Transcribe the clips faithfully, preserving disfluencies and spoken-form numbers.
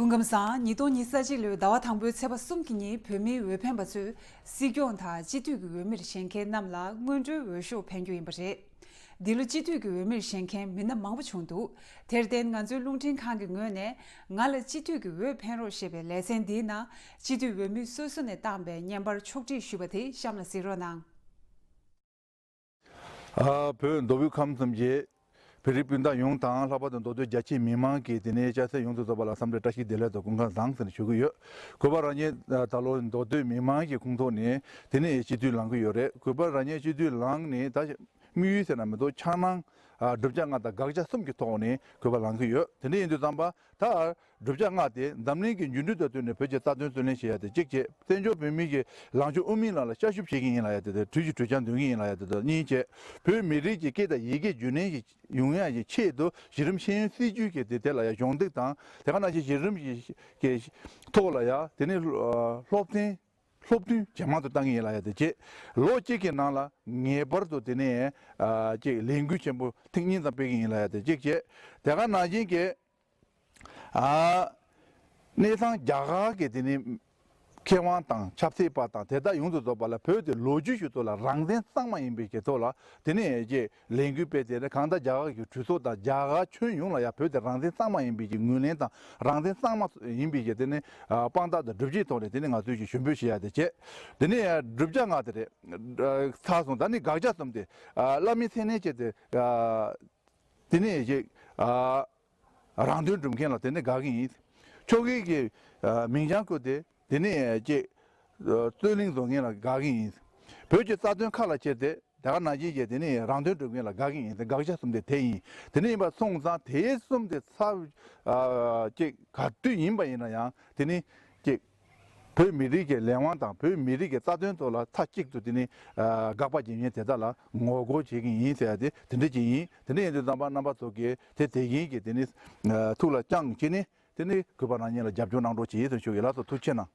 སྐུ་ཁམས་བཟང་། ཉིས་སྟོང་ཉི་ཤུ་རྩ་གཅིག་ལོའི་ཟླ་བ་དང་པོའི་ཚེས་པ་གསུམ་གྱི་ཉིན་བོད་མིའི་འོས་འཕེན་པ་ཚོས་སྲིད་སྐྱོང་དང་སྤྱི་འཐུས་ཀྱི་འོས་མིར་བཞེངས་མཁན་རྣམས་ལ་སྔོན་འགྲོའི་འོས་ཤོག་འཕེན་རྒྱུ་ཡིན་པ་རེད། འདི་ལོ་སྤྱི་འཐུས་ཀྱི་འོས་མིར་བཞེངས་མཁན་མི་སྣ་མང་པོ་བྱུང་འདུག་དེར་བརྟེན་ང་ཚོའི་རླུང་འཕྲིན་ཁང་གི་ངོས་ནས་ང་ལ་སྤྱི་འཐུས་ཀྱི་འོས་འཕེན་རོགས་ཞེས་པའི་ལེ་ཚན་འདིའི་ནང་སྤྱི་འཐུས་འོས་མི་སོ་སོ་ནས་བཏང་པའི་བརྙན་པར་ཕྱོགས་སྒྲིག་ཞུས་པ་དེ་གཤམ་ལ་གཟིགས་རོགས་གནང་། ཨ། བོད་མདོ་དབུས་ཁམས་གསུམ་གྱི་བོད་རིགས་སྤུན་ཟླ་ཡོངས་དང་། ལྷག་པར་དུ་མདོ་སྟོད་རྒྱ་ཆེའི་མི་མང་གིས་དེ་ནས་སྐྱ་སེར་ཡོངས་སུ་རྫོགས་པ་ལ་འཚམས་འདྲི་བཀྲ་ཤིས་བདེ་ལེགས་དང་སྐུ་ཁམས་བཟང་ཟེར་ནས་ཞུ་གི་ཡོད། གུས་པ་རང་ཉིད་ད་ལོ་མདོ་སྟོད་མི་མང་གི་ཁོངས་གཏོགས་ནས་དེ་ནས་སྤྱི་འཐུས་ལངས་ཀྱི་ཡོད་རེད། གུས་པ་རང་ཉིད་སྤྱི་འཐུས་ལངས་ནས་ད་དམིགས་ཡུལ་ཟེར་ན་མི་འདུག་འཆར་སྣང་། ཨ། བསྒྲུབ་བྱ་ལྔ་དང་དགག་བྱ་གསུམ་གྱི་ཐོག་ནས་གུས་པ་ལངས་ཀྱི་ཡོད། དེ་འདྲ་ཡིན་དུས་ཙམ་པ། ད་བསྒྲུབ་བྱ་ལྔ་དེ་འཛམ་གླིང་གི་འགྱུར་འགྲོས་དང་བསྟུན་ནས་བོད་ཀྱི་རྩ་དོན་རྩོད་ལེན་བྱེད་ཡ་དེ་གཅིག་བྱས། བཙན་བྱོལ་བོད་མི་གི་ལངས་ཕྱོགས་དབུ་མའི་ལམ་ལ་བསྐྱར་ཞིབ་བྱེད་ཀྱི་ཡིན་ལབ་ཡ་དེ་དང་། གྲོས་ཀྱི་གྲོས་འཆར་འདོན་གྱི་ཡིན་ལབ་ཡ་དེ་དང་གཉིས་བྱས། བོད་མི་རིགས་ཀྱི་སྐད་དང་ཡི་གེ་རྒྱུན་གནས་ཀྱི་ཡོང་ཡ་གི་ཆེད་དུ་གཞི་རིམ་ཤེས་ཡོན་སྲིད་བྱུས་ཀྱི་དེ་དེ་ལ་ཡ་གཞོགས་འདེགས་དང་། དེ་ག་ནང་བཞིན་གཞི་རིམ་གྱི་གི་ཐོག་ལ་ཡ་དེ་ནས་སློབ་ཚན་སློབ་ཐུན་ཇེ་མང་དུ་བཏང་གི་ཡིན་ལབ་ཡ་དེ་བྱས། ལོ་གཅིག་གི་ནང་ལ་ངེས་པར་དུ་དེ་ནས་ཨ་ཅིག་ལས་འགུལ་ཆེན་པོ་ཐེངས་གཉིས་ཙམ་སྤེལ་གི་ཡིན་ལབ་ཡ་དེ་གཅིག་བྱས། དེ་ག་ནང་བཞིན་གྱི་ཨ་གནས་ཚང་རྒྱ་གར་གྱི་དེ་ནས་མཁས་དབང་དང་ཆབ་སྲིད་པ་དང་དེ་དག་ཡོངས་སུ་རྫོགས་པ་ལ་བོད་དེ་ལོ་རྒྱུས་ཀྱི་ཐོག་ལ་རང་བཙན་གཙང་མ་ཡིན་པའི་གི་ཐོག་ལ་དེ་ནས་ཀྱི་ལས་འགུལ་སྤེལ་ཏེ། གང་ལྟར་རྒྱ་གར་གྱི་གྲོས་ཚོགས་དང་རྒྱ་གར་ཁྱོན་ཡོངས་ལ་ཡང་བོད་དེ་རང་བཙན་གཙང་མ་ཡིན་པའི་གི་ངོས་ལེན་དང་། རང་བཙན་གཙང་མ་ཡིན་པའི་གི་དེ་ནས་ཨ་དཔང་རྟགས་དང་སྒྲུབ་བྱེད་ཐོག་ནས་དེ་ནས་ང་ཚོས་ཀྱི་ཞུ་འབོད་བྱེད་ཡ་དེ་བྱས། དེ་ནས་བསྒྲུབ་བྱ་ལྔ་དེ་རེད། ཨ་ཚར་སོང་། ད་ནི་དགག་བྱ་གསུམ་དེ། ཨ་བླ་མའི་མཚན་གནས་བྱས་ཏེ། ཨ་དེ་ནས་ཅིག་ཨ་རང་དོན་སྒྲུབ་མཁན་ལ་དེ་ནས་དགག་གི་ཡིན། ཆོལ་ཁའི་གི་ཨ་མིང་བྱང་བཀོད་དེ་དེ་ནས་ཅིག་རྩོད་གླེང་བཟོ་མཁན་ལ་དགག་གི་ཡིན། བོད་ཀྱི་རྩ་དོན་ཁ་ལ་ཁྱེར་ཏེ་དེ་ག་ནང་བཞིན་གྱི་དེ་ནས་རང་དོན་སྒྲུབ་མཁན་ལ་དགག་གི་ཡིན། དེ་དགག་བྱ་གསུམ་དེ་དེ་ཡིན། དེ་ནས་ཡིན་པ་སོང་ཙང་དེ་གསུམ་དེ་ཚར་ཨ་ཅིག་ག་དུས་ཡིན་པ་ཡིན་ན་ཡང་དེ་ནས་ཅིག་བོད་མི་རིགས་ཀྱི་ལས་དབང་དང་བོད་མི་རིགས་ཀྱི་རྩ་དོན་ཐོག་ལ་མཐའ་གཅིག་ཏུ་དེ་ནི་ཨ་དགག་པ་བྱེད་མཁན་དེ་དག་ལ་ངོ་རྒོལ་བྱེད་ཀྱི་ཡིན་ཟེར་ཡ་དེ་དེ་འདྲ་ཅིག་ཡིན། དེ་འདྲ་ཡིན་དུས་ཙམ་པ་རྣམ་པ་ཚོ་གིས་དེ་དེ་བཞིན་གྱི་དེ་ནི་ཨ་ཐུགས་ལ་བཅངས་བྱས་ནས་དེ་ནི་གུས་པ་རང་ཉིད་ལ་རྒྱབ་སྐྱོར་གནང་རོགས་བྱེད་ཟེར་ཞུ་གི། ལགས་སོ། ཐུགས་རྗེ་གནང་།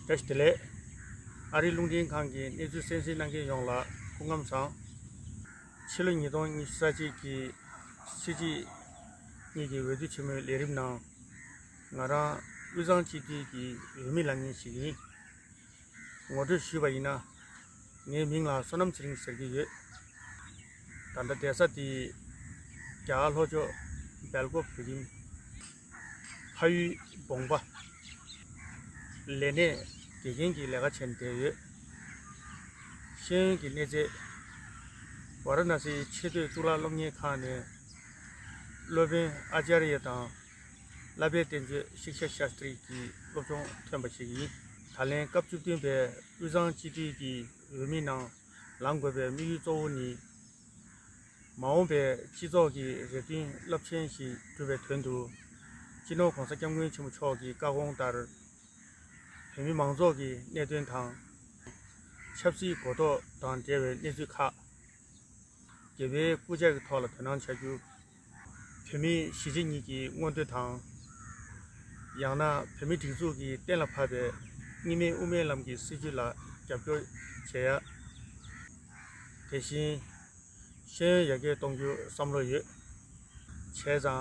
བཀྲ་ཤིས་བདེ་ལེགས། ཨ་རིའི་རླུང་འཕྲིན་ཁང་གི་གནས་ཚུལ་གསན་གཟིགས་གནང་མཁན་ཡོངས་ལ་སྐུ་ཁམས་བཟང་། ཕྱི་ལོ་ཉིས་སྟོང་ཉི་ཤུ་རྩ་གཅིག་གི་ཕྱི་ཚེས་གཉིས་ཀྱི་འོས་བསྡུ་ཆེན་མོའི་ལས་རིམ་ནང་ང་རང་དབུས་གཙང་སྤྱི་འཐུས་ཀྱི་འོས་མི་ལངས་མཁན་ཞིག་ཡིན། ངོ་སྤྲོད་ཞུས་པ་ཡིན་ན། ངའི་མིང་ལ་བསོད་ནམས་ཚེ་རིང་ཟེར་གྱི་ཡོད། ད་ལྟ་བསྡད་ས་དེ་རྒྱ་གར་ལྷོ་ཕྱོགས་སྦེལ་ཀོབ་བོད་ཁྱིམ་ཕ་ཡུལ་བོང་པ། ལས་གནས་དགེ་རྒན་གྱི་ལས་ཀ་བྱས་ནས་བསྡད་ཡོད། ཤེས་ཡོན་གྱི་གནས་ཚད། ཝཱ་ར་ཎ་སིའི་ཆེས་མཐོའི་གཙུག་ལག་སློབ་གཉེར་ཁང་ནས་སློབ་དཔོན་ཨཱ་ཙཱརྱ་དང་བསླབ་པའི་བསྟན་བཅོས་ཤིཀྵ་ཤཱསྟྲི་གི་སློབ་སྦྱོང་ཐོན་པ་ཞིག་ཡིན། ད་ལན་སྐབས་བཅུ་བདུན་པའི་དབུས་གཙང་སྤྱི་འཐུས་ཀྱི་འོས་མི་ནང་ལངས་དགོས་པའི་དམིགས་ཡུལ་གཙོ་བོ་ནི། མ་འོངས་པའི་སྤྱི་ཚོགས་ཀྱི་རེ་འདུན་རླབས་ཆེན་ཞིག་སྒྲུབ་པའི་དོན་དུ། སྤྱི་ནོར་༸གོང་ས་༸སྐྱབས་མགོན་ཆེན་པོ་མཆོག་གི་བཀའ་དགོངས་ལྟར། བོད་མི་མང་ཚོགས་ཀྱི་གནད་དོན་དང་། ཆབ་སྲིད་གོ་རྟོགས་དང་འབྲེལ་བའི་གནས་ཚུལ་ཁག་རྒྱལ་བའི་སྐུ་ཕྱྭ་གི་ཐོག་ལ་དོ་སྣང་བྱ་རྒྱུ། བོད་མི་གཞིས་བྱེས་གཉིས་ཀྱི་མངོན་འདོད་དང་། ཡང་ན་བོད་མིའི་སྒྲིག་འཛུགས་ཀྱིས་གཏན་ལ་ཕབ་པའི་གཉིས་སྨན་དབུ་མའི་ལམ་གྱི་སྲིད་བྱུས་ལ་རྒྱབ་སྐྱོར་བྱེད་ཡ། དེ་བཞིན། ཤེས་ཡོན་ཡར་རྒྱས་གཏོང་རྒྱུའི་བསམ་བློ་ཡོད། བྱས་ཙང་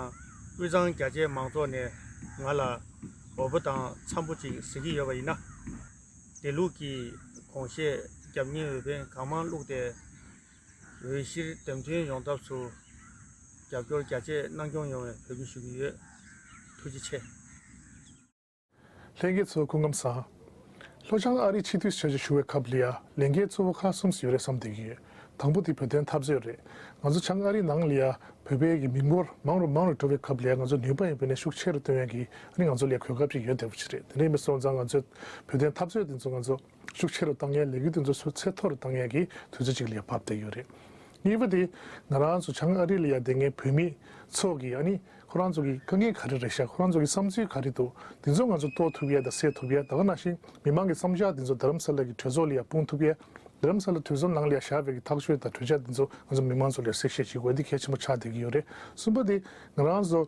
དབུས་གཙང་རྒྱ་ཆེའི་མང་ཚོགས་ནས་ང་ལ་འོ་བུ་དང་འཚམ་པོ་ཅིག་གཟིགས་ཀྱི་ཡོད་པ་ཡིན་ན། དེ་ལུགས་ཀྱི་དགོངས་བཞེས་རྒྱབ་གཉེར་འོས་འཕེན་གང་མང་བླུགས་ཏེ། འོས་གཞིར་འདེམས་ཐོན་ཡོང་ཐབས་སུ་རྒྱབ་སྐྱོར་རྒྱ་ཆེ་གནང་སྐྱོང་ཡོང་བའི་འབོད་སྐུལ་ཞུ་གི་ཡོད། ཐུགས་རྗེ་ཆེ། ལྷན་རྒྱས་ཚོ་སྐུ་ཁམས་བཟང་། ལྷོ་བྱང་ཨ་རིའི་སྤྱི་འཐུས་ཞབས་ཕྱི་ཞུ་བའི་སྐབས་ལ་ཡ་ལས་འགན་གཙོ་བོ་ཁག་གསུམ་ཞིག་ཡོད་རེད་བསམ་བསྡད་ཀྱི་ཡོད། དང་པོ་དེ་བོད་དོན་འཐབ་རྩོད་རེད། ང་ཚོ་བྱང་ཨ་རིའི་ནང་ལ་ཡ་བོད་པའི་གི་མི་འབོར་མང་རུ་མང་རུ་འགྲོ་བའི་སྐབས་ལ་ཡ་ང་ཚོ་ནུས་པ་ཡིན་པ་ནས་ཤུགས་ཆེ་རུ་གཏོང་ཡ་གི་ཨ་ནི་ང་ཚོ་ལ་ཡ་གོ་སྐབས་ཅིག་ཡོད་བསྡད་པ་ཅིག་རེད། དེ་འདྲ་ཡིན་པ་སོང་ཙང་ང་ཚོས་བོད་དོན་འཐབ་རྩོད་དེ་ཚོ་ང་ཚོ་ཤུགས་ཆེ་རུ་གཏོང་ཡ། ལས་འགུལ་དེ་ཚོ་ཚད་མཐོ་རུ་གཏོང་ཡ་གི་དུས་ཚོད་ཅིག་ལ་ཡ་བབས་བསྡད་ཡོད་རེད། གཉིས་པ་དེ་ང་རང་ཚོ་བྱང་ཨ་རི་ལ་ཡ་བསྡད་མཁན་བོད་མི་ཚོ་གི་ཨ་ནི་ཁོ་རང་ཚོ་གི་དཀའ་ངལ་ག་རེ་རེད་ཤག་ཁོ་རང་ཚོ་གི་བསམ་ཚུལ་ག་རེ་འདུག་དེ་ཚོ་ང་ཚོ་རྟོགས་ཐུབ་ཡ་དང་གསལ་ཐུབ་ཡ། ད་ག་ནང་བཞིན་མི་མང་གི་བསམ་འཆར་དེ་ཚོ་རྡ་རམ་ས་ལ་གི་གྲོས་ཚོགས་ལ་ཡ་སྤུངས་ཐུབ་ཡ། རྡ་རམ་ས་ལ་གྲོས་ཚོགས་ནང་ལ་ཡ་བཞག་པའི་གི་ཐག་གཅོད་དང་གྲོས་འཆར་དེ་ཚོ་ང་ཚོ་མི་མང་ཚོ་ལ་ཡ་གསལ་བཤད་བྱེད་དགོས། འདི་གལ་ཆེན་པོ་ཆགས་བསྡད་ཀྱི་ཡོད་རེད། གསུམ་པ་དེ་ང་རང་ཚོ་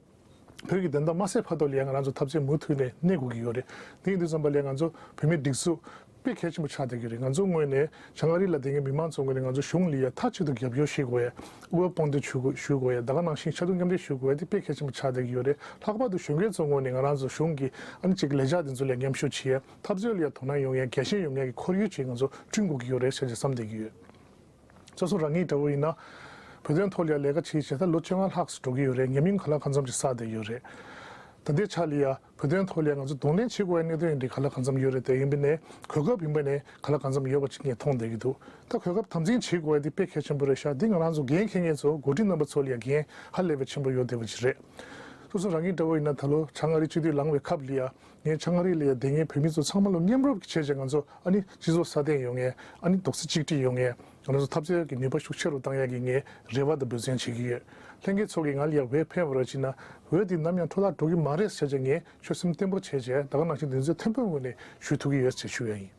བོད་ཀྱི་བདེན་མཐའ་མ་གསལ་བར་དུ་ལ་ཡ་ང་རང་ཚོ་འཐབ་རྩོད་མུ་མཐུད་ནས་གནས་དགོས་ཀྱི་ཡོད་རེད། དེ་ཡིན་དུས་ཙམ་པ་ལ་ཡ་ང་ཚོ་བོད་མིའི་སྒྲིག་འཛུགས་ དཔེ་གལ་ཆེན་པོ་ཆགས་བསྡད་ཀྱི་རེད། ང་ཚོ་ངོས་ནས་བྱང་ཨ་རི་ལ་བསྡད་མཁན་མི་མང་ཚོ་ངོས་ནས་ང་ཚོ་གཞུང་ལ་ཡ་མཐའ་གཅིག་ཏུ་རྒྱབ་སྐྱོར་ཞུ་དགོས་ཡ། དབུ་འཕང་བསྟོད་ཞུ་དགོས་ཞུ་དགོས་ཡ། ད་ག་ནང་བཞིན་ཆེ་མཐོང་མཉམ་འབྲེལ་ཞུ་དགོས་ཡ་དེ་དཔེ་གལ་ཆེན་པོ་ཆགས་བསྡད་ཀྱི་ཡོད་རེད། ལྷག་པར་དུ་གཞོན་སྐྱེས་ཚོ་ངོས་ནས་ང་རང་ཚོ་གཞུང་གི་ཨ་ནི་གཅིག་ལས་འཆར་དེ་ཚོ་ལ་མཉམ་ཞུགས་བྱེད་ཡ། འཐབ་རྩོད་ལ་ཡ་དོ་སྣང་ཡོང་ཡ། རྒྱལ་ཞེན་ཡོང་ཡ་གི་ཁོར་ཡུག་ཅིག་ང་ཚོ་བསྐྲུན་དགོས་ཀྱི་ཡོད་རེད་ཟེར་ནས་བསམ་བསྡད་ཀྱི་ཡོད། སོ་སོ་རང་ཉིད་འདྲ་བོ་ཡིན་ན། བོད་དོན་ཐོག་ལ་ཡ་ལས་ཀ་བྱེད་བྱས་ད་ལོ་བཅོ་ལྔ་ལྷག་ཙམ་འགྲོ་གི་ཡོད་རེད། ཉམས་མྱོང་ག་ལ་གང་འཚམ་ཅིག་བསགས་བསྡད་ཡོད་རེད། ད་ལྟའི་ཆ་ལ་ཡ་བོད་དོན་ཐོག་ལ་ཡ་ང་ཚོ་གདོང་ལེན་བྱེད་དགོས་པའི་གནད་དོན་འདི་ག་ལ་གང་འཚམ་ཡོད་རེད། དེ་ཡིན་པ་ནས་གོ་སྐབས་ཡིན་པ་ནས་ག་ལ་གང་འཚམ་ཡོད་པ་ཅིག་ངས་མཐོང་བསྡད་ཀྱི་འདུག་ད་གོ་སྐབས་དམ་འཛིན་བྱེད་དགོས་པ་འདི་དཔེ་གལ་ཆེན་པོ་རེད་ཤག་འདི་ང་རང་ཚོ་འགན་འཁྱེར་མཁན་ཚོ་འགོ་ཁྲིད་རྣམ་པ་ཚོ་ལ་ཡ་འགན་ཧ་ལས་པའི་ཆེན་པོ་ཡོད་བསྡད་པ་ཅིག་རེད། སོ་སོ་རང་ཉིད་འདྲ་བོ་ཡིན་ན་ད་ལོ་བྱང་ཨ་རི་སྤྱི་འཐུས་ལངས་པའི་སྐབས་ལ་ཡ། ངས་བྱང་ཨ་རི་ལ་ཡ་བསྡད་མཁན་བོད་མི་ཚོ་ཚང་མ་ལ་མཉམ་རུབ་ཀྱིས་བྱས་བྱས་ང་ཚོ་ཨ་ནི་སྤྱི་ཚོགས་སྲ་བརྟན་ཡོང་ཡས། ཨ་ནི་རྡོག་རྩ་གཅིག་སྒྲིལ་ཡོང་ཡས། ང་རང་ཚོ་འཐབ་རྩོད་ཀྱི་ནུས་པ་ཤུགས་ཆེ་རུ་བཏང་ཡས་ཀྱི་ངས་རེ་བ་དང་འབད་བརྩོན་བྱེད་ཀྱི་ཡོད། ལྷན་རྒྱས་ཚོ་གིས་ང་ལ་ཡ་འོས་འཕེན་པ་ར་བྱས་ན་འོས་འདི་ནམ་ཡང་འཕྲོ་བརླག་འགྲོ་གི་མ་རེད་ཟེར་བྱས་ངས་ཆོད་སེམས་བརྟན་པོ་བྱས་བྱས་ད་ག་ནང་བཞིན་འདི་ཚོའི་མཐུན་པའི་ངོས་ནས་ཞུ་ཐུབ་ཀྱི་ཡོད་ཅེས་ཞུ་ཡ་ཡིན།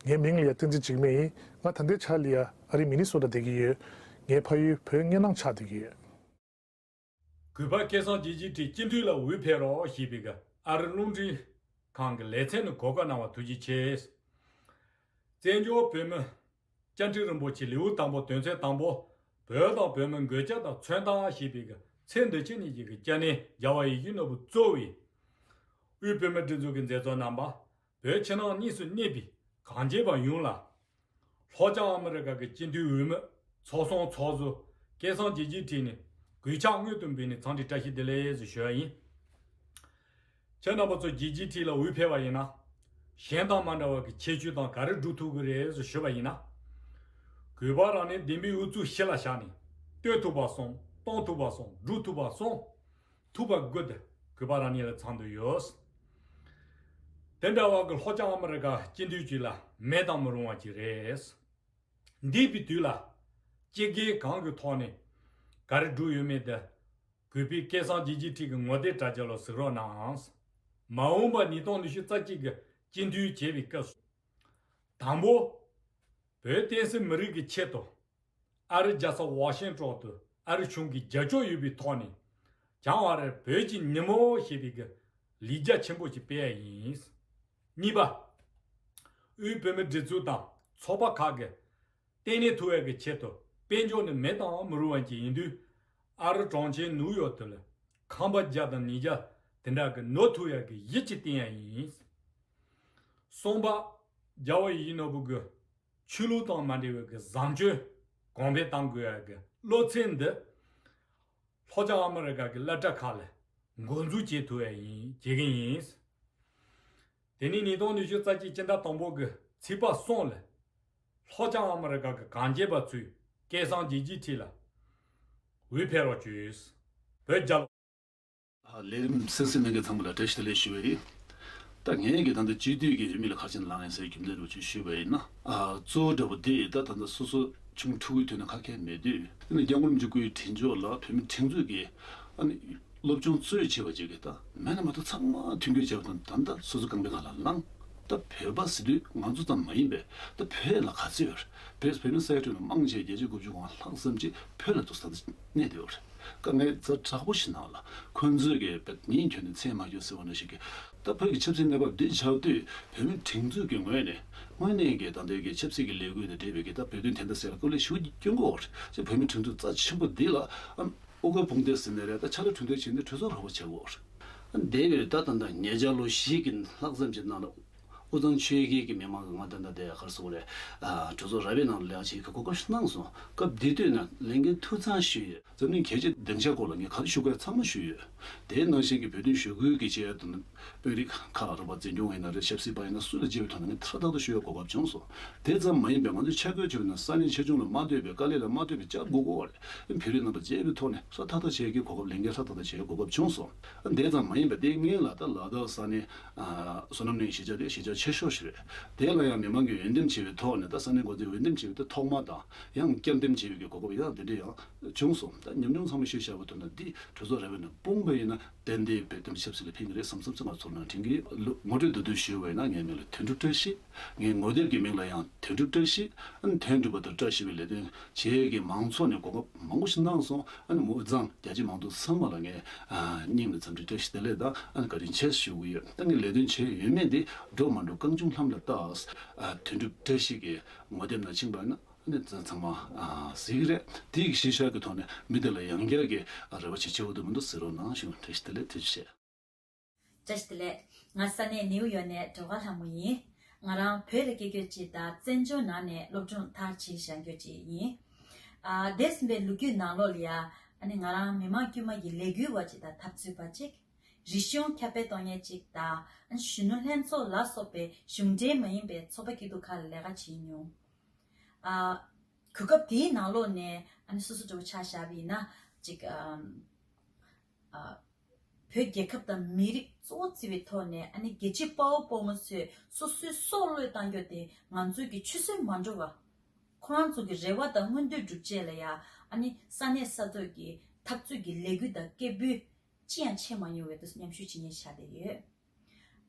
ངའི་མིང་ལ་ཡ་བསྟན་འཛིན་འཇིགས་མེད་ཡིན། ང་ད་ལྟའི་ཆ་ལ་ཡ་ཨ་རི་མི་ནི་སོ་ཊ་བསྡད་ཀྱི་ཡོད། ངའི་ཕ་ཡུལ་བོད་སྙེ་ནང་ཆགས་བསྡད་ཀྱི་ཡོད། གུས་པ་སྐལ་བཟང་རྒྱལ་གཅེས་ཁྲི་སྤྱི་འཐུས་ལ་འོས་འཕེན་རོགས་ཞེས་པའི་གི་ཨ་རི་རླུང་འཕྲིན་ཁང་གི་ལེ་ཚན་ནས་གོ་སྐབས་གནང་བ་ཐུགས་རྗེ་ཆེ། བཙན་བྱོལ་བོད་མི་བཅའ་ཁྲིམས་རིན་པོ་ཆེ་ལེའུ་དང་པོ་དོན་ཚན་དང་པོ། བོད་དང་བོད་མི་འགོད་བྱ་དང་མཚོན་རྟགས་ཞེས་པའི་གི་ཚེ་འདི་ཕྱི་གཉིས་ཀྱི་གི་བསྐྱར་ནས་རྒྱལ་བ་ཡིད་བཞིན་ནོར་བུ་གཙོས་པའི་དབུས་བོད་མི་སྒྲིག་འཛུགས་ཀྱི་མཛད་གཙོ་རྣམ་པ། བོད་ཕྱི་ནང་གཉིས་སུ་གནས་པའི་གངས་ཅན་པ་ཡོངས་ལ། ལྷོ་བྱང་ཨ་མི་རི་ཀ་གི་སྤྱི་འཐུས་འོས་མི་ཚོགས་གཙོ་ཚོགས་གཙོ་སྐལ་བཟང་རྒྱལ་གཅེས་ཁྲི་ནས་གུས་ཕྱག་སྔོན་དུ་འབུལ་ནས་འཚམས་འདྲི་བཀྲ་ཤིས་བདེ་ལེགས་ཞུ་ཞུ་བ་ཡིན། ཁྱེད་རྣམ་པ་ཚོ་རྒྱལ་གཅེས་ཁྲི་ལ་འོས་འཕེན་པ་ཡིན་ན། གཞན་དང་མ་འདྲ་བ་གི་ཁྱད་ཆོས་དང་ག་རེ་སྒྲུབ་ཐུབ་ཀྱི་རེད་ཞུ་བ་ཡིན་ན། གུས་པ་རང་ནས་བདེན་པའི་ཨུ་ཚུགས་ཕྱི་ལ་བཞག་ནས་བསྟོད་ཐུབ་པ་གསུམ། གཏོང་ཐུབ་པ་གསུམ། སྒྲུབ་ཐུབ་པ་གསུམ། ཐུབ་པ་དགུ་དེ་གུས་པ་རང་ཉིད་ལ་ཚང་དུ་ཡོད། དེ་འདྲ་བ་གི་ལྷོ་བྱང་ཨ་མི་རི་ཀ་སྤྱི་འཐུས་ཅིག་ལ་མེད་དང་མི་རུང་བ་ཅིག་རེད། འདས་པའི་དུས་ལ་སྤྱི་སྒེར་གང་གི་ཐོག་ནས་ག་རེ་བསྒྲུབས་ཡོད་མེད་དེ་གུས་པས་སྐལ་བཟང་རྒྱལ་གཅེས་ཁྲི་གི་ངོ་དེབ་དྲ་རྒྱ་ལ་གཟིགས་རོགས་གནང་། མ་འོངས་པ་ཉིས་སྟོང་ཉི་ཤུ་རྩ་གཅིག་གི་སྤྱི་འཐུས་བྱེད་པའི་སྐབས་སུ། དང་པོ། བོད་བསྟན་སྲིད་མི་རིགས་ཀྱི་ཆེད་དུ། ཨ་རི་རྒྱལ་ས་ཝ་ཤིང་ཊོན་དུ་ཨ་རི་གཞུང་གི་རྒྱབ་སྐྱོར་ཡོད་པའི་ཐོག་ནས། བྱང་ཨ་རིར་བོད་ཀྱི་ཉིན་མོ་ཞེས་པའི་གི་ལས་རྒྱ་ཆེན་པོ་ཞིག་སྤེལ་ཡ་ཡིན། གཉིས་པ། དབུས་བོད་མི་སྒྲིག་འཛུགས་དང་ཚོགས་པ་ཁག་གི་བརྟན་ལྷིང་ཐུབ་ཡ་གི་ཆེད་དུ་དཔལ་འབྱོར་ནི་མེད་དང་མི་རུང་བ་ཅིག་ཡིན་དུས། ཨ་རི་གྲོང་ཁྱེར་ནིའུ་ཡོག་དུ་ལ་ཁང་པ་བརྒྱ་དང་ཉིས་བརྒྱ་དེ་འདྲ་གི་ནོར་ཐུབ་ཡ་གི་གཞི་ཅིག་བཏིང་ཡ་ཡིན། གསུམ་པ། རྒྱལ་བ་ཡིད་བཞིན་ནོར་བུ་གི་ཆོས་ལུགས་དང་མ་འབྲེལ་བའི་གི་བཟང་སྤྱོད་གོང་འཕེལ་གཏང་དགོས་ཡ་གི་བློ་ཚད་འདི་ལྷོ་བྱང་ཨ་མི་རི་ཀ་གི་སློབ་གྲྭ་ཁག་ལ་འགོ་འཛུགས་བྱེད་ཐུབ་ཡ་ཡིན། བྱེད་ཀྱི་ཡིན། དེ་ནས་ཉིས་སྟོང་ཉི་ཤུ་རྩ་གཅིག་སྤྱི་ཟླ་དང་པོ་གི་ཚེས་པ་གསུམ་ལ་ལྷོ་བྱང་ཨ་མི་རི་ཀ་གི་གངས་ཅན་པ་ཚོས་སྐལ་བཟང་རྒྱལ་གཅེས་ཁྲི་ལ་འོས་འཕེན་རོགས་བྱོས། བོད་རྒྱལ་ལོ། ལས་རིམ་གསན་གཟིགས་གནང་མཁན་ཚང་མ་ལ་བཀྲ་ཤིས་བདེ་ལེགས་ཞུ་བ་ཡིན། ད་ངས་ཀྱི་ད་ལྟ་སྤྱི་འཐུས་ཀྱི་འོས་མི་ལ་ག་རེ་བྱས་ནས་ལངས་ཡིན་ཟེར་རྒྱུ་མཚན་རོབ་ཅིག་ཞུས་པ་ཡིན་ན། ཨ་གཙོ་བོ་འདྲ་པོ་དེ་ད་ད་ལྟ་སོ་སོ་ཆུང་ཕྲུ་གུའི་དུས་ནས་ཁ་ཁྱེར་མེད་དུས། ཨ་ནི་སྐྱབས་མགོན་རིན་པོ་ཆེ་སྐུའི་དྲིན་ལྗོངས་ལ་བོད་མིའི་སྒྲིག་འཛུགས་ཀྱི་ཨ་ནི་སློབ་སྦྱོང་གཙོས་བྱས་པ་ཅིག་གིས་ད་མེད་ན་མ་གཏོགས་ཚང་མ་མཐུན་འགྱུར་བྱས་པ་དང་། ད་ལྟ་སོ་སོ་རྐང་པའི་ཁ་ལ་ལངས། ད་བོད་པ་ཟེར་དུས་ང་ཚོ་ཙམ་མ་ཡིན་པས། ད་བོད་ལ་ག་ཚོད་ཡོད་རེད། བོད་བོད་མི་ས་ཡ་དྲུག་ནས་མང་ཆེ་བ་བརྒྱད་ཅུ་དགུ་བཅུ་གོ་ལྔ་ལྷག་ཙམ་ཅིག་བོད་ལ་འདུག་ས་ད་གནས་བསྡད་ཡོད་རེད། ཀ་ངས་ཛ་དྲག་པོ་ཞིག་ནང་ལ་ཁོང་ཚོས་ཀྱི་བོད་ཉིན་ཁྱོན་ནས་མཚན་མ་སྐྱོར་ཟེར་བ་ནང་བཞིན་གྱི། ད་བོད་ཀྱི་ཆབ་སྲིད་གནས་བབ་འདི་ཆགས་དུས་བོད་མིའི་སྒྲིག་འཛུགས་ཀྱི་ངོས་ནས་དངོས་གནས་ཀྱི་ད་ལྟའི་གི་ཆབ་སྲིད་ཀྱི་ལས་འགུལ་དང་འབྲེལ་བའི་གི་ད་བོད་དོན་དོན་དག་སེལ་ལ་སྐུ་ལས་ཞེ་པོ་སྐྱོན་དགོས་པ་རེད། ཅེས་བོད་མིའི་སྒྲིག་འཛུགས་རྩ་ཆེན་པོ་འདི་ལ་ཨ་ཨོ་ག་བུང་བསྟན་ཟེར་ནའི་རེད། ད་ཕྱག་ལས་གྲུབ་འབྲས་བྱས་ནས་གྲོས་ཚོགས་རོགས་པ་བྱེད་དགོས་པ་རེད། འདས་པའི་ད་ད་ལྟ་ཉེ་ཆར་ལོ་བཞི་གི་ལྷག་ཙམ་གྱི་ནང་ལ། དབུས་གཙང་ཆོལ་ཁའི་གི་མི་མང་གི་ང་ད་ལྟ་དེ་ག་རེ་ཟེར་དགོས་རེད། ཨ་གྲོས་ཚོགས་ར་བའི་ནང་ལ་ལས་ཀ་བྱེད་ཀྱི་གོ་སྐབས་ཤིག་གནང་སོང་། སྐབས་དེ་དུས་ན་ལས་འགན་ཐུགས་ཚང་ཞུས་ཡོད། འཛམ་གླིང་གལ་ཆེའི་སྡིངས་ཆ་སྐོར་ལ་ངས་ག་རེ་ཞུ་དགོས་ཚང་མ་ཞུས་ཡོད། དེའི་ནང་བཞིན་གྱི་བོད་དོན་ཞུ་སྐུལ་གྱི་ཆེད་དུ་དཔོན་རིགས་ཁག་ལ་རོགས་པ་འཛིན་སྐྱོང་ཡིན་ན་རེད། ཆབ་སྲིད་པ་ཡིན་ན་སུ་ལ་བྱེད་པའི་ཐོག་ནས་ངས་ཐག་ཐག་ཏུ་ཞུ་ཡའི་གོ་སྐབས་བྱུང་སོང་། དེ་ཙམ་མ་ཡིན་པའི་ང་ཚོས་ཆ་བགོས་བྱས་པ་ན་ས་གནས་ཆེ་ཆུང་ལ་མ་ལྟོས་པའི་དཀའ་ལས་ལ་མ་ལྟོས་པའི་བྱ་དགོས་ཀྱི་ཡོད་རེད། བོད་རིགས་རྣམ་པ་མཇལ་བའི་ཐོག་ནས་ཧྲ་ཐག་ཐག་བྱེད་ཀྱི་གོ་སྐབས། ལས་འགན་ཧྲ་ཐག་ཐག་བྱེད་ཀྱི་གོ་སྐབས་བྱུང་སོང་། དེ་ཙམ་མ་ཡིན་པར་དེ་སྔོན་ལ་ད་ལ་དྭགས་ས་གནས་ཨ་བསོད་ནམས་གླིང་གཞིས་ཆགས་དེ་གཞིས་ཆགས་ཆེ་ཤོས་ཤིག་རེད། དེ་ལ་ཡང་མི་མང་གིས་འོས་འདེམས་བྱས་པའི་ཐོག་ནས། ད་ས་གནས་འགོ་འཛིན་འོས་འདེམས་བྱས་པའི་དེ་ཐོག་མ་དང་། ཡང་བསྐྱར་འདེམས་བྱས་པའི་གི་གོ་སྐབས་ཡང་དེ་འདྲ་ཡང་བྱུང་སོང་། ད་ཉམས་མྱོང་ཚང་མ་ཞུས་བཞག་པ་ཐུབ་ན། འདི་གྲོས་ཚོགས་ར་བའི་ནང་སྤུངས་པ་ཡིན་ན། ཏན་ཏན་བོད་དོན་ཆབ་སྲིད་ལ་ཕན་གྱི་རེད་བསམ་བསམ་ཚང་མ་ཚོར་སྣང་དྲན་གྱི་ཡོད། ངོ་སྤྲོད་མདོར་བསྡུས་ཞུས་པ་ཡིན་ན། ངའི་མིང་ལ་དོན་གྲུབ་བཀྲ་ཤིས། ངའི་ངོ་དེབ་ཀྱི་མིང་ལ་ཡང་དོན་གྲུབ་བཀྲ་ཤིས། ཨ་ནི་དོན་གྲུབ་པ་དང་བཀྲ་ཤིས་པའི་ལས་དོན་བྱེད་ཀྱི་མང་ཚོགས་ནས་གོ་སྐབས་མང་པོ་ཞིག་གནང་སོང་། ཨ་ནི་དབུས་གཙང་རྒྱ་ཆེ་མང་ཚོགས་ཚང་མ་ལ་ངས་ཨ་སྙིང་ནས་འཚམས་འདྲི་བཀྲ་ཤིས་བདེ་ལེགས་དང་། ཨ་ནི་བཀའ་དྲིན་ཆེ་ཞུ་གི་ཡོད། ད་ངས་ལས་དོན་བྱས་ཡོད་མེད་འདི་འགྲོ་མ་ རྐང་བྱུང་ལྷམ་ལ་བཏགས། དོན་གྲུབ་བཀྲ་ཤིས་ཀྱི་ངོ་དེབ་ནང་ཕྱིན་པ་ན་ནི་ཚང་མ་གཟིགས་ཀྱི་རེད། དེ་ཡི་གཞི་བཞག་གི་ཐོག་ནས་མི་དེ་ལ་ཡང་བསྐྱར་གྱི་རེ་བ་བྱེད་ཆེ་བོ་དུ་མི་འདུག་ཟེར་རོགས་གནང་ཞུ། བཀྲ་ཤིས་བདེ་ལེགས། ཐུགས་རྗེ་ཆེ། བཀྲ་ཤིས་བདེ་ལེགས། ང་ས་གནས་ནེའུ་ཡོག་ནས་སྒྲོལ་དཀར་ལྷ་མོ་ཡིན། ང་རང་བོད་ལ་སྐྱེས་ཡོད་ཅིག་དང་བཙན་བྱོལ་ནང་ནས་སློབ་སྦྱོང་མཐར་ཕྱིན་བཞག་ཡོད་ཅིག་ཡིན། ཨ་འདས་ཟིན་པའི་ལོ་རྒྱུས་ནང་ལོགས་ལ་ཡ་ཨ་ནི་ང་རང་མི་མང་དཀྱུས་མ་གི་ལས་འགུལ་བ་ཅིག་དང་འཐབ་རྩོད་པ་ཅིག་རིག་གཞུང་ཁྱབ་སྤེལ་གཏོང་མཁན་ཅིག་དང་ཨ་ནི་གཞོན་ནུ་ལྷན་ཚོགས་ལ་སོགས་པའི་གཞུང་འབྲེལ་མ་ཡིན་པའི་ཚོགས་པ་སྐྱིད་སྡུག་ཁག་ལ་ལས་ཀ་བྱེད་མྱོང་། ཨ་གོ་སྐབས་དེའི་ནང་ལོགས་ནས་ཨ་ནི་སོ་སོ་འདྲ་བོ་ཆ་བཞག་པ་ཡིན་ན་ཅིག་ཨ་ཨ་བོད་རྒྱལ་ཁབ་དང་མི་རིགས་གཙོ་བོ་བརྩི་བའི་ཐོག་ནས་ཨ་ནི་རྒྱལ་གཅེས་དཔའ་བོ་དཔའ་མོ་ཚོས་སོ་སོའི་སྲོག་བློས་བཏང་རྒྱུ་དེ་ང་ཚོའི་གི་ཆུད་ཟོས་མ་འགྲོ་བ། ཁོ་རང་ཚོ་གི་རེ་བ་དང་མངོན་འདོད་སྒྲུབ་ཆེད་ལ་ཡ་ཨ་ནི་ས་གནས་ས་ཐོག་གི་འཐབ་རྩོད་ཀྱི་ལས་འགུལ་དང་སྐད་འབོད་ཅི་ཡང་བྱེད་མ་མྱོང་བའི་དུས་སུ་མཉམ་ཞུགས་བྱེད་མཁན་ཆགས་བསྡད་ཡོད།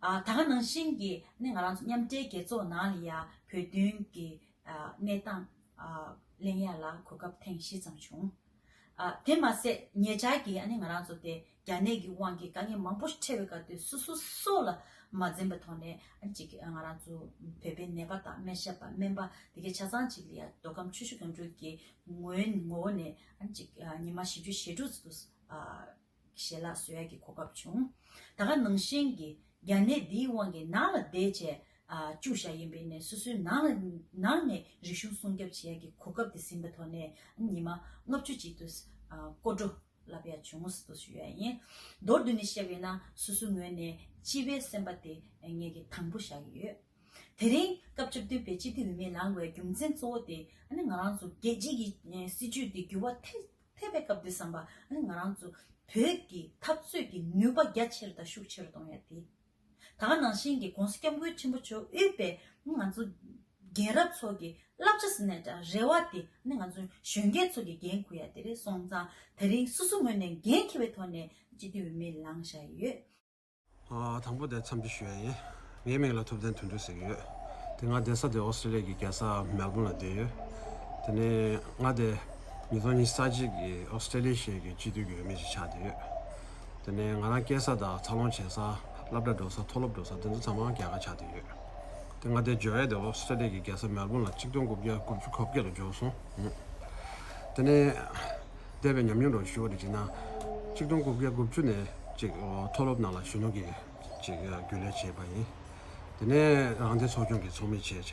ཨ་ད་ག་ནང་བཞིན་གྱི་ཨ་ནི་ང་རང་ཚོ་མཉམ་འབྲེལ་རྒྱལ་ཚོགས་ནང་ལ་ཡ་བོད་དོན་གྱི་ཨ་གནས་སྟངས་ཨ་གླེང་ཡ་ལ་གོ་སྐབས་ཐེངས་བཞི་ཙམ་བྱུང་། ཨ་དེ་མ་ཟད་ཉེ་ཆར་གྱི་ཨ་ནི་ང་རང་ཚོ་དེ་རྒྱ་ནད་ཀྱི་དབང་གིས་དཀའ་ངལ་མང་པོ་འཕྲད་པའི་སྐབས་དུས་སོ་སོ་སྲོག་ལ་མ་འཛེམས་པའི་ཐོག་ནས་ཨ་ནི་ཅིག་ང་རང་ཚོ་བོད་པའི་ནད་པ་དང་སྨན་ཞབས་པ་སྨན་པ་དེ་གའི་ཆ་ཚང་ཅིག་ལ་ཡ་མདོ་ཁམས་ཆུ་བཞི་སྒང་དྲུག་གི་ངོས་ངོ་བོ་ནས་ཨ་ནི་ཅིག་ཉི་མ་བཞི་བཅུ་ཞེ་དྲུག་ཙམ་དུ་ཨ། ཞལ་ལག་བཟོ་ཡག་གི་གོ་སྐབས་བྱུང་། ད་ག་ནང་བཞིན་གྱི་རྒྱ་ནད་འདིའི་དབང་གིས་ནང་ལ་བསྡད་བྱས་ཨ་བཅུག་བཞག་ཡིན་པས་ནས་སོ་སོའི་ནང་ལ་ནང་ནས་རིག་གཞུང་སྲུང་སྐྱོབ་བྱེད་ཡག་གི་གོ་སྐབས་དེ་ཟིན་པའི་ཐོག་ནས་ཉི་མ་ལྔ་བཅུ་ཅིག་ཏུ་ཨ་སྐོར་བྲོ་བསླབ་ཡག་བྱུང་ཟེར་དུ་ཞུ་ཡག་ཡིན། མདོར་བསྡུས་ནས་བཤད་པ་ཡིན་ན་སོ་སོའི་ངོས་ནས་སྤྱི་པའི་སེམས་པ་དེ་ངེད་ཀྱིས་དང་པོ་བཞག་གི་ཡོད། དེ་རིང་སྐབས་བཅུ་བདུན་པའི་སྤྱི་འཐུས་འོས་མི་ལངས་དགོས་རྒྱུ་མཚན་གཙོ་བོ་དེ་ཨ་ནི་ང་རང་ཚོ་རྒྱལ་སྤྱི་གི་སྲིད་བྱུས་དེ་འགྱུར་བ་ཐེབས་ཐེབས་པའི་སྐབས་དུས་ཙམ་པ་ཨ་ནི་ང་རང་ཚོ་བོད་ཀྱི་འཐབ་རྩོད་ཀྱི་ནུས་པ་རྒྱ་ཆེ་རུ་དང་ཤུགས་ཆེ་རུ་གཏོང་ཡ་དེ། ད་ག་ནང་བཞིན་གྱི་༸གོང་ས་༸སྐྱབས་མགོན་ཆེན་པོ་མཆོག་དབུས་པའི་ང་ཚོ་རྒན་རབས་ཚོ་གི་བསླབ་བྱ་ཟེར་ནས་འདྲ་རེ་བ་དེ་ནི་ང་ཚོ་གཞོན་སྐྱེས་ཚོ་གི་འགན་འཁུར་ཡ་དེ་རེད་སོང་ཙང་དེ་རིང་སོ་སོ་ངོས་ནས་འགན་འཁྱེར་བའི་ཐོག་ནས་སྤྱི་འཐུས་འོས་མི་ལངས་བཞག་ཡོད། ཨ། དང་པོ་དེ་འཚམས་འདྲི་ཞུ་ཡ་ཡིན། ངའི་མིང་ལ་ཐུབ་བསྟན་དོན་གྲུབ་ཟེར་གྱི་ཡོད། དེ་སྔ་བསྡད་ས་དེ་ཨོ་སི་ཀྲི་ལི་ཡ་གི་རྒྱལ་ས་མེལ་བོན་ལ་བསྡད་ཡོད། དེ་ནས་ང་དེ་ཉིས་སྟོང་ཉི་ཤུ་རྩ་གཅིག་གི་ཨོ་སི་ཀྲི་ལི་ཡ་གཞིས་ཀྱི་སྤྱི་འཐུས་ཀྱི་འོས་མི་ཞིག་ཆགས་བསྡད་ཡོད། དེ་ནས་ང་རང་སྐྱེས་ས་དང་འཚར་ལོངས་བྱེད་ས། སློབ་གྲྭ་འགྲོ་ས། མཐོ་སློབ་འགྲོ་ས་དེ་ཚོ་ཚང་མ་རྒྱ་གར་ཆགས་བསྡད་ཡོད། དེ་སྔ་དེ་འབྱོར་ཡ་དེ་ཨོ་སི་ཀྲི་ལི་ཡ་གི་རྒྱལ་ས་མེལ་བོན་ལ་གཅིག་སྟོང་དགུ་བརྒྱ་དགུ་བཅུ་གོ་བརྒྱད་ལ་འབྱོར་སོང་། དེ་ནས་འདས་པའི་ཉམས་མྱོང་རོགས་ཞུ་བ་རེ་བྱས་ན། གཅིག་སྟོང་དགུ་བརྒྱ་དགུ་བཅུ་ནས་ཅིག་མཐོ་སློབ་ནང་ལ་གཞོན་ནུ་གི་ཅིག་རྒྱུན་ལས་བྱས་པ་ཡིན། དེ་ནས་རང་བདེན་ཚོགས་ཆུང་གི་ཚོགས་མི་བྱས་བྱས།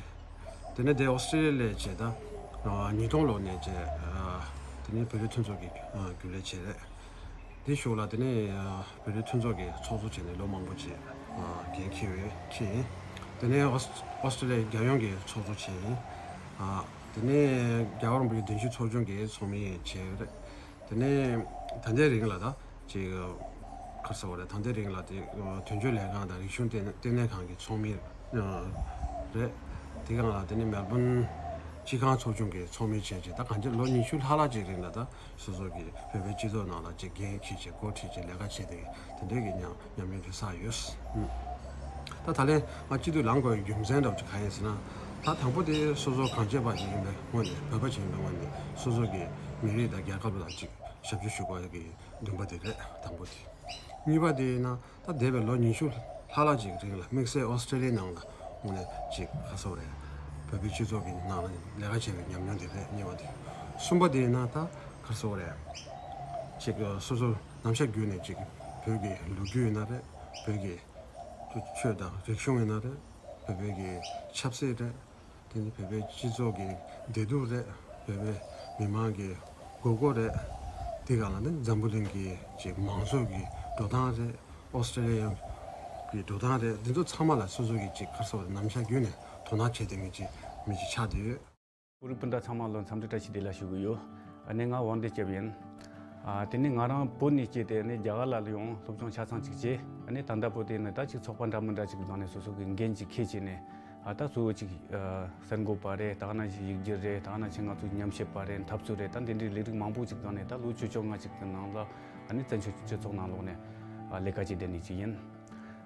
དེ་ནས་དེ་ཨོ་སི་ཀྲི་ལི་ཡ་ལ་བྱས་ད། ཉིས་སྟོང་ལོ་ནས་བྱས། དེ་ནས་བོད་རིགས་མཐུན་ཚོགས་ཀྱི་རྒྱུན་ལས་བྱས་རེད། དེ་གཞུག་ལ་དེ་ནས་བོད་རིགས་མཐུན་ཚོགས་ཀྱི་ཚོགས་གཙོ་བྱས་ནས་ལོ་མང་པོ་བྱས། འགན་འཁྱེར་བའི་འཁྱེར་ཡིན། དེ་ནས་ཨོ་སི་ཨོ་སི་ཀྲི་ལི་ཡ་རྒྱལ་ཡོངས་ཀྱི་ཚོགས་གཙོ་བྱས་ཡིན། དེ་ནས་རྒྱལ་བ་རིན་པོ་ཆེ་གདན་ཞུ་ཚོགས་ཆུང་གི་ཚོགས་མི་བྱས་ཡོད་རེད། དེ་ནས་ད་ལྟའི་རིང་ལ་ད་ཅིག་ག་རེ་ཟེར་བ་རེད། ད་ལྟའི་རིང་ལ་དེ་དོན་གཅོད་ལས་ཁང་དང་རིག་གཞུང་ལྟེ་ལྟེ་གནས་ཁང་གི་ཚོགས་མི་རེད། དེ་སྒང་ལ་དེ་ནས་མེལ་བོན་སྤྱི་ཁང་ཚོགས་ཆུང་གི་ཚོགས་མི་བྱས་བྱས་ད་གང་ཅི་ལོ་ཉི་ཤུ་ལྷག་ལྷག་ཅིག་རིང་ལ་ད་སོ་སོ་གི་བོད་པའི་སྤྱི་ཚོགས་ནང་ལ་ཅིག་འགན་འཁྱེར་བྱས་འགོ་ཁྲིད་བྱས་ལས་ཀ་བྱས་ཏེ་དེ་འདྲའི་གི་ཉམས་ཉམས་མྱོང་ཅིག་བསགས་ཡོད། ད་ད་ལན་ང་སྤྱི་འཐུས་ལངས་དགོས་པའི་རྒྱུ་མཚན་འདྲ་བོ་ཅིག་གང་ཡིན་ཟེར་ན། ད་དང་པོ་དེ་སོ་སོ་གངས་ཅན་པ་ཞིག་ཡིན་པའི་ངོས་ནས། བོད་པ་ཞིག་ཡིན་པའི་ངོས་ནས་སོ་སོ་གི་མི་རིགས་དང་རྒྱལ་ཁབ་ལ་ཅིག་ཞབས་ཞུ་ཞུ་དགོས་ཀྱི་འདུན་པ་དེ་རེད། དང་པོ་དེ། གཉིས་པ་དེ་ཡིན་ན་ད་འདས་པའི་ལོ་ཉི་ཤུ་ལྷག་ལྷག་ཅིག་རིང་ལ་དམིགས་བསལ་ཨོ་སི་ཀྲི་ལི་ཡའི་ནང་ལ་དངོས་གནས་ཅིག་ག་རེ་ཟེར་དགོས་རེད། བོད་པའི་སྤྱི་ཚོགས་ཀྱི་ནང་ལ་ལས་ཀ་བྱས་པའི་ཉམས་མྱོང་དེ་རེད། གཉིས་པ་དེ། གསུམ་པ་དེ་ཡིན་ན་ད་ག་རེ་ཟེར་དགོས་རེད། ཅིག་སོ་སོ་ནམ་ཞག་རྒྱུན་ནས་ཅིག་བོད་ཀྱི་ལོ་རྒྱུས་ཡིན་ན་རེད། བོད་ཀྱི་ཆོས་དང་རིག་གཞུང་ཡིན་ན་རེད། བོད་པའི་གི་ཆབ་སྲིད་རེད། དེ་ནི་བོད་པའི་སྤྱི་ཚོགས་ཀྱི་བདེ་སྡུག་རེད། བོད་པའི་མི་མང་གི་དགོས་མཁོ་རེད། དེ་སྒང་ལ་ནི་འཛམ་བུ་གླིང་གི་ཅིག་མང་གཙོ་གི་འགྲོ་སྟངས་རེད། ཨོ་སི་ཀྲི་ལི་ཡ་གི་འགྲོ་སྟངས་རེད། འདི་ཚོ་ཚང་མ་ལ་སོ་སོ་གི་ཅིག་ག་རེ་ཟེར་དགོས་རེད། ནམ་ཞག་རྒྱུན་ནས་དོ་སྣང་བྱེད་བསྡད་མཁན་ཅིག་མི་ཅིག་ཆགས་བསྡད་ཡོད། བོད་རིགས་སྤུན་ཟླ་ཚང་མ་ལ་འཚམས་འདྲི་བཀྲ་ཤིས་བདེ་ལེགས་ཞུ་གི་ཡོད། ཨ་ནི་ང་དབང་འདུས་སྐྱབས་ཡིན། ཨ་དེ་ནི་ང་རང་བོད་ནས་སྐྱེས་ཏེ་ནི་རྒྱ་གར་ལ་ཡོང་སློབ་སྦྱོང་ཆ་ཚང་ཅིག་བྱས། ཨ་ནི་ད་ལྟ་བོད་དེ་ནི་ད་ཅིག་ཚོགས་པ་འདྲ་མི་འདྲ་ཅིག་གི་ནང་ནས་སོ་སོ་གི་འགན་ཅིག་འཁྱེར་བྱས་ནས། ཨ་ད་གཙོ་བོ་ཅིག་ཨ་གསར་འགོད་པ་རེད། ད་ག་ནང་བཞིན་ཡིག་སྒྱུར་རེད། ད་ག་ནང་བཞིན་ང་ཚོ་ཉམས་ཞིབ་པ་རེད། འཐབ་རྩོད་རེད། ད་འདི་འདྲའི་ལས་རིགས་མང་པོ་ཅིག་སྒང་ནས་ད་ལོ་བཅུ་བཅོ་ལྔ་ཅིག་གི་ནང་ལ་ཨ་ནི་བཙན་བྱོལ་སྤྱི་ཚོགས་ནང་ལོགས་ནས་ཨ་ལས་ཀ་བྱས་བསྡད་མཁན་ཅིག་ཡིན།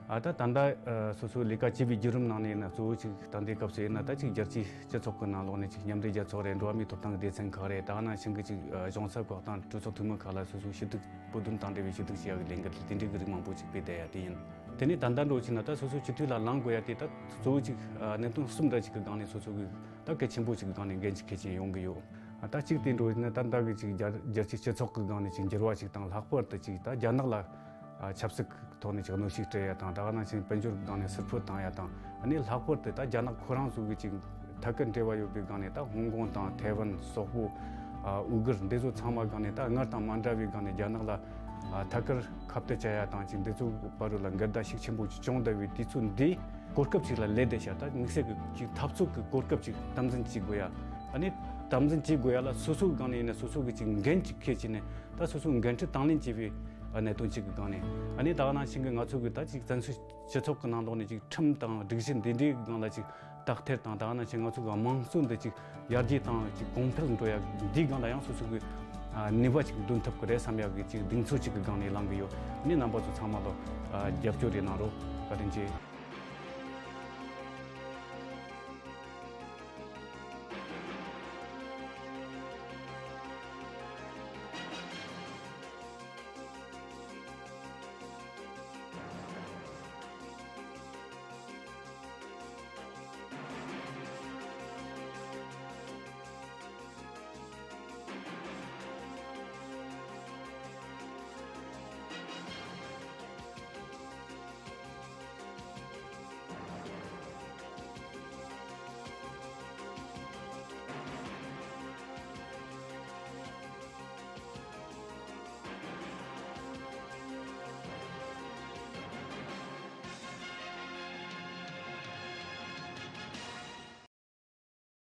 ཨ་ད་ད་ལྟ་ཨ་སོ་སོའི་ལས་ཀ་བྱེད་པའི་བརྒྱུད་རིམ་ནང་ནས་ཡིན་ན་གཙོ་བོ་ཅིག་ད་ལྟའི་སྐབས་སུ་ཡིན་ན་ད་ཅིག་རྒྱལ་སྤྱིའི་སྤྱི་ཚོགས་ཀྱི་ནང་ལོགས་ནས་ཅིག་མཉམ་འབྲེལ་རྒྱལ་ཚོགས་རེད། འགྲོ་བ་མིའི་ཐོབ་ཐང་གི་སྡེ་ཚན་ཁག་རེད། ད་ག་ནང་བཞིན་གྱི་ཅིག་ཨ་གཞུང་ཚབ་ཁག་དང་གྲོས་ཚོགས་འཐུས་མི་ཁག་ལ་སོ་སོའི་ཞུ་གཏུག་བོད་དོན་དང་འབྲེལ་བའི་ཞུ་གཏུག་བྱེད་ཡག་གི་ལས་འགུལ་དེ་འདྲའི་གི་རིགས་མང་པོ་ཅིག་སྤེལ་བསྡད་ཡ་དེ་ཡིན། དེ་ནས་ད་ལྟ་འགྲོ་ཕྱིན་ན་ད་སོ་སོ་སྤྱི་འཐུས་ལ་ལངས་དགོས་ཡ་དེ་ད་གཙོ་བོ་ཅིག་ཨ་གནད་དོན་གསུམ་འདྲ་ཅིག་གི་སྒང་ནས་སོ་སོ་གི་ད་གལ་ཆེན་པོ་ཅིག་གི་སྒང་ནས་འགན་ཅིག་འཁྱེར་བཞིན་ཡོང་གི་ཡོད། ཨ་ད་གཅིག་དེ་འགྲོ་ཕྱིན་ན་ད་ལྟ་གི་ཅིག་རྒྱ་རྒྱལ་སྤྱིའི་སྤྱི་ཚོགས་ཀྱི་སྒང་ནས་ཅིག་འགྱུར་བ་ཅིག་དང་། ལྷག་པར་དུ་ཅིག་ད་རྒྱ་ནག་ལ་ཨ་ཆབ་སྲིད་ཀྱི་ཐོག་ནས་ཅིག་གནོན་ཤུགས་སྤྲད་ཡ་དང་། ད་ག་ནང་བཞིན་དཔལ་འབྱོར་གྱི་སྒང་ནས་ཟུར་ཕོག་བཏང་ཡ་དང་། ཨ་ནི་ལྷག་པར་དུ་ད་རྒྱ་ནག་ཁོ་རང་ཚོ་གི་ཅིག་ཐད་ཀར་འབྲེལ་བ་ཡོད་པའི་སྒང་ནས་ད་ཧོང་ཀོང་དང་ཐའེ་ཝན། སོག་པོ། ཨ་ཨུ་གུར། འདི་ཚོ་ཚང་མ་སྒང་ནས་ད་སྔར་དང་མ་འདྲ་བའི་སྒང་ནས་རྒྱ་ནག་ལ་ཨ་ཐད་ཀར་ཁ་གཏད་བཅག་ཡ་དང་། ཅིག་འདི་ཚོ་བར་ལ་འགལ་ཟླ་ཤུགས་ཆེན་པོ་ཅིག་བྱུང་བསྡད་པའི་དུས་ཚོད་འདི་གོ་སྐབས་ཅིག་ལ་ལས་བསྡད་ཤག་ད་དམིགས་བསལ་གྱི་ཅིག་འཐབ་རྩོད་ཀྱི་གོ་སྐབས་ཅིག་དམ་འཛིན་བྱེད་དགོས་ཡ། ཨ་ནི་དམ་འཛིན་བྱེད་དགོས་ཡ་ལ་སོ་སོའི་སྒང་ནས་ཡིན་ན་སོ་སོ་གི་ཅིག་འགན་ཅིག་འཁྱེར་བྱས་ནས་ད་སོ་སོའི་འགན་འཁྲི་དང་ལེན་བྱེད་པའི་ཨ་གནད་དོན་ཅིག་གི་སྒང་ནས། ཨ་ནི་ད་ག་ནང་བཞིན་གྱི་ང་ཚོ་གི་ད་ཅིག་བཙན་བྱོལ་སྤྱི་ཚོགས་ཀྱི་ནང་ལོགས་ནས་ཅིག་ཁྲིམས་དང་སྒྲིག་གཞི་འདི་འདྲའི་སྒང་ལ་ཅིག་དག་ཐེར་དང་། ད་ག་ནང་བཞིན་ང་ཚོ་གི་དམངས་གཙོ་འདི་ཅིག་ཡར་རྒྱས་དང་ཅིག་གོང་འཕེལ་འགྲོ་ཡ་འདིའི་སྒང་ལ་ཡང་སོ་སོ་གི་ཨ་ནུས་པ་ཅིག་འདོན་ཐུབ་ཀྱི་རེད་བསམ་ཡ་གི་ཅིག་གདེང་ཚོད་ཅིག་གི་སྒང་ནས་ལངས་གི་ཡོད། ཨ་ནི་རྣམ་པ་ཚོ་ཚང་མ་ལ་ཨ་རྒྱབ་སྐྱོར་རེ་གནང་རོགས། བཀའ་དྲིན་ཆེ།